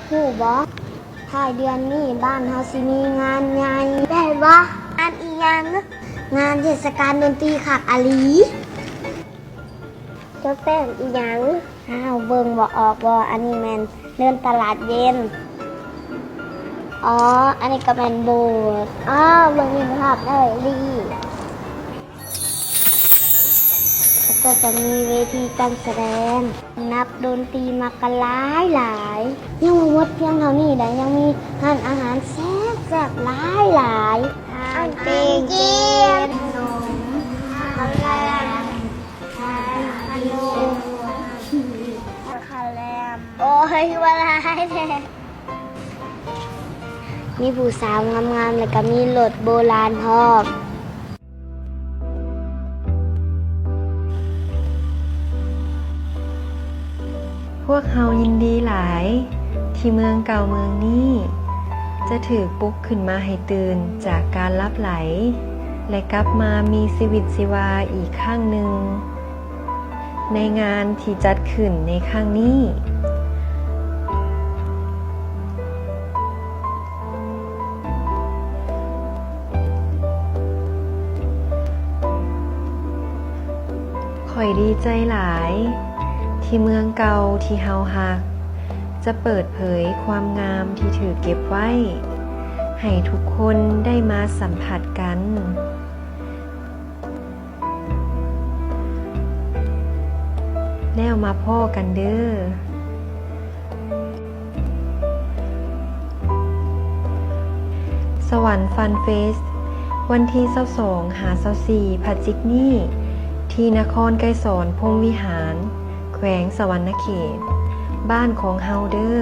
ຮູ້ບໍ່? ທ້າຍເດືອນນີ້ບ້ານເຮົາຊິມີງານໃຫຍ່. ແມ່ນບໍ່? ງານອີ່ຫຍັງ? ງານເທດສະການດົນຕີຄັກອີ່ຫຼີ. ເຈົ້າແຕ້ມອີ່ຫຍັງ? ອ້າວ ເບິ່ງບໍ່ອອກບໍ? ອັນນີ້ແມ່ນເດີ່ນຕະຫຼາດເຢັນ. ອໍ ອັນນີ້ກໍແມ່ນໂບດ. ອໍ ເບິ່ງເຫັນພາບໄດ້ດີ. ແລ້ວກໍຈະມີເວທີການສະແດງ ນັກດົນຕີມາກັນຫຼາຍໆ. ຍັງບໍ່ໝົດພຽງເທົ່ານີ້ໃດ, ຍັງມີຮ້ານອາຫານແຊບໆຫຼາຍໆ. ອາຫານເປັນຈີນ, ຂະໜົມ, ເຂົ້າແລມ, ຂະໜົມ, ເຂົ້າແລມ. ໂອ້ຍ ຄືວ່າຫຼາຍແທ້. ມີຜູ້ສາວງາມໆ ແລ້ວກໍມີລົດໂບລານພ້ອມ. ພວກເຮົາຍິນດີຫຼາຍ ທີ່ເມືອງເກົ່າເມືອງນີ້ ຈະຖືກປຸກຂຶ້ນມາໃຫ້ຕື່ນຈາກການຫຼັບໄຫຼ ແລະ ກັບມາມີຊີວິດຊີວາອີກຄັ້ງໜຶ່ງ ໃນງານທີ່ຈັດຂຶ້ນໃນຄັ້ງນີ້. ຂ້ອຍດີໃຈຫຼາຍ ທີ່ເມືອງເກົ່າທີ່ເຮົາຮັກ ຈະເປີດເຜີຍຄວາມງາມທີ່ຖືກເກັບໄວ້ ໃຫ້ທຸກຄົນໄດ້ມາສຳຜັດກັນ. ແລ້ວມາພໍ້ກັນເດີ້. ສະຫວັນຟັນເຟສ ວັນທີຊາວສອງຫາຊາວສີ່ ພະຈິກນີ້ ທີ່ນະຄອນໄກສອນ ພົມວິຫານ ແຂວງສະຫວັນນະເຂດ ບ້ານຂອງເຮົາເດີ້.